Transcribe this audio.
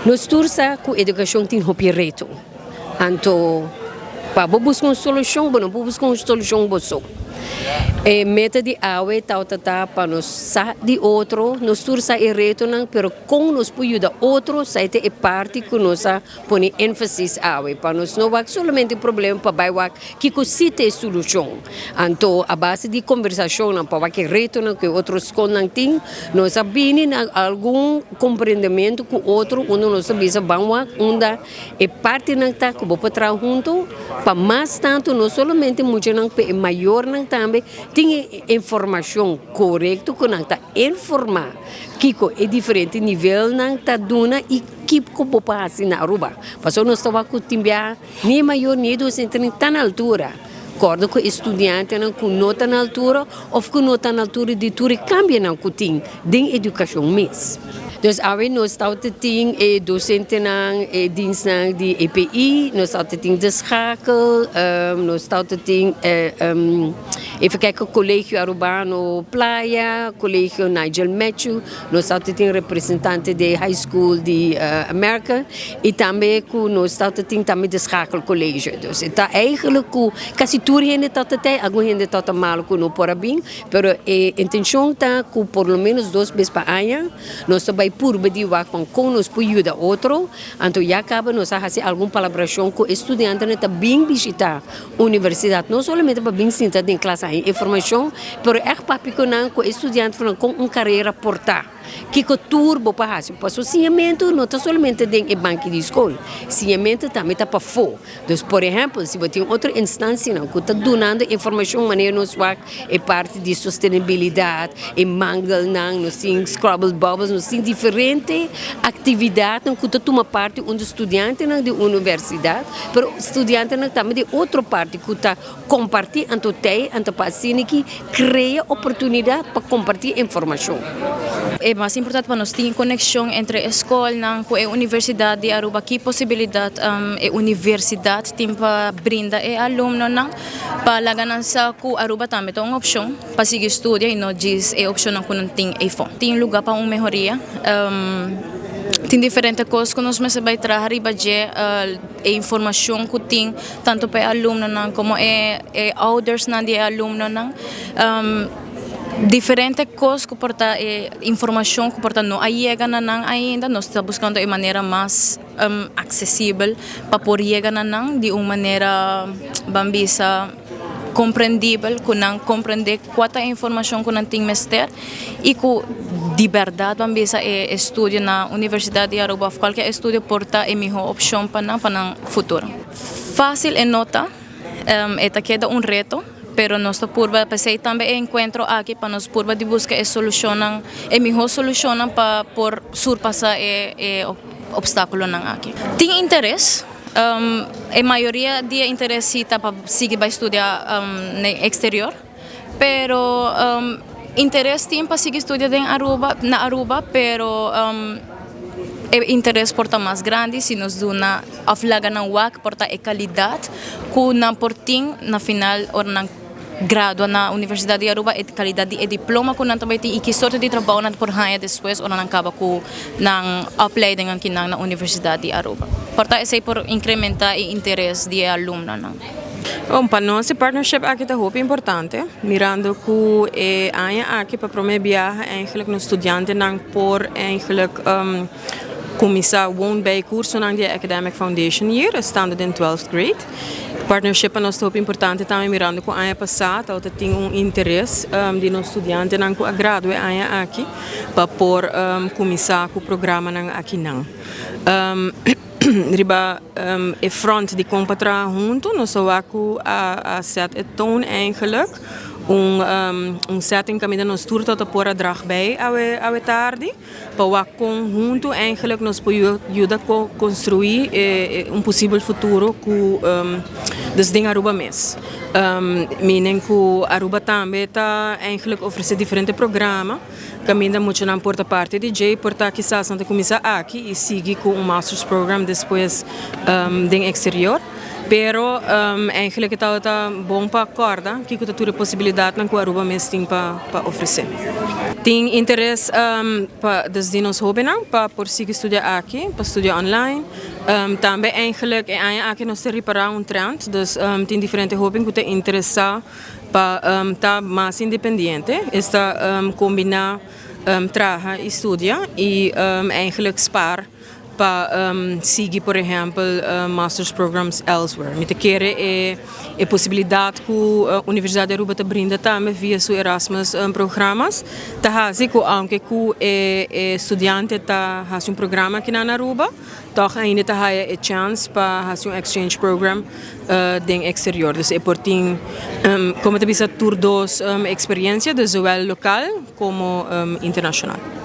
Nos tur sa ku edukashon tin hopi reto. Anto pa bo buska un solushon, bo no por buska un solushon bo so. E meta di awe tabata ta pa nos sa di otro, nos tur sa e retonan, pero kon nos por yuda otro, sa e ta e parti ku nos a pone énfasis awe, pa nos no wak solamente problema pa bai wak kiko si ta e solushon. Anto a base di kombersashonnan pa wak e retonan ku e otro skolnan tin, nos a bini na algun komprendementu ku otro unda nos ta bisa ban wak unda e partinan ta ku bo por traha huntu pa mas tantu no solamente muchanan pero e mayornan tambe tin e informashon korekto ku nan ta informá kiko e diferente nivelnan ta duna i kiko bo por hasi na Aruba. Pasobra nos ta wak ku tin biaha ni e mayor ni e dosentenan ta na altura. Kòrda ku e studiantenan ku no ta na altura òf ku no ta na altura di tur e kambionan ku tin den edukashon mes. Dus awe nos tabata tin e dosentenan, e dienstnan di EPI, nos tabata tin De Schakel, nos tabata tin even kijken, Colegio Arubano Playa, Colegio Nigel Matthew, nos tabata tin representante di high school di America y tambe cu nos tabata tin tambe De Schakel College. Dus e ta eigenlijk cu casi tur hende tabata tey, algun hende tabata malo cu no por a bin, pero e intencion ta cu por lo menos dos bes pa aña nos ta bay purba di wak van con nos por yuda otro. Anto ya caba nos a haci algun palabracion cu e studiantenan ta bin bishita universidad, no solamente pa bin sinta den klas haña informacion, pero echt papia cu nan, cu e studiantenan con un carera por ta. Kiko tur bo por haci? Pasobra siñamentu no ta solamente den e banki di skol, siñamentu tambe ta pafó. Dus por ehèmpel si bo tin otro instansianan ku ta dunando informashon manera nos wak e parti di sostenibilidat, e mangelnan, nos tin scrabble bubbles, nos tin diferente aktividatnan ku ta tuma parti unda studiantenan di universidat, pero studiantenan tambe di otro parti ku ta kompartí anto tei anto pa asina ki krea oportunidat pa kompartí informashon. E mas importante pa nos tin konekshon entre e skolnan ku e Universidat di Aruba. Ki posibilidat e universidat tin pa brinda e alumnonan pa laga nan sa ku Aruba tambe ta un opshon pa sigui studia i no djis e opshonnan ku nan tin eyfo. Tin luga pa un mehoria. Tin diferente kos ku nos mester bai traha riba dje. E informashon ku tin tantu pa e alumnonan komo e oudersnan di e alumnonan. Diferente kos ku por ta e informashon ku por ta no a yega na nan ainda, nos ta buskando e manera mas aksesibel pa por yega na nan di un manera ban bisa komprendibel ku nan komprende kua ta e informashon ku nan tin mester i ku di bèrdat ban bisa e estudio na Universidat di Aruba òf kualke estudio por ta e mihó opshon pa nan pa nan futuro. Fásil e no ta. E ta keda un reto, pero nos ta purba, p'esei tambe e enkuentro aki pa nos purba di buska e solushonnan, e mihó solushonnan pa por surpasá e e opstákulonan aki. Tin interes, e mayoria di e interes si ta pa sigui bai studia na e eksterior, pero interes tin pa sigui studia den Aruba, na Aruba, pero e interes por ta mas grandi si nos duna òf laga nan wak por ta e kalidat ku nan por tin na final ora nan gradua na Universidat di Aruba, e kalidat di e diploma ku nan ta bai tin i ki sorto di trabou nan por haña despues ora nan kaba ku nan opleiding akinan na Universidat di Aruba. Por ta esei por inkrementá e interes di e alumnonan. Bon, pa nos e partnership aki ta hopi importante, mirando ku e aña aki pa prome biaha eigenlijk nos studiantenan por eigenlijk kuminsá woon bij kursonan di e Academic Foundation Year, estando den twelfth grade. Partnership pa nos ta hopi importante tambe mirando ku aña pasá tabata tin un interes di nos studiantenan ku a gradua e aña aki pa por kuminsá ku programanan akinan. Riba e front di kon pa traha huntu nos a wak ku a set e toon eigenlijk un un setting kaminda nos tur ta por a drag bij awe awe tardi pa wak kon huntu eigenlijk nos por yuda konstrui un posibel futuro ku dus den Aruba mes. Meaning ku Aruba tambe ta eigenlijk ofrece diferente programa. Kaminda muchanan por ta parti di dje por ta kisas nan ta kuminsá aki i sigui ku un masters program despues den eksterior. Pero eigenlijk ta bon pa corda cu ta tur posibilidad cu Aruba mes tin pa ofrece. Tin interes pa desde nos hobennan pa por sigui studia aki, pa studia online. Tambe eigenlijk aki nos ta ripara un trend, dus tin diferente hoben cu ta interesa pa ta mas independiente, esta combina traha y studia y eigenlijk spaar pa sigui, por ehempel, master's programs elsewhere. Mi ta kere e posibilidad cu Universidad di Aruba ta brinda tambe via su Erasmus programma's, ta hasi cu aunke cu e studiante ta hasi un programa aki na Aruba, toch ainda ta haya e chance pa hasi un exchange program den exterior. Dus e por tin, como ta bisa, tur dos experiencia, dus zowel local como internacional.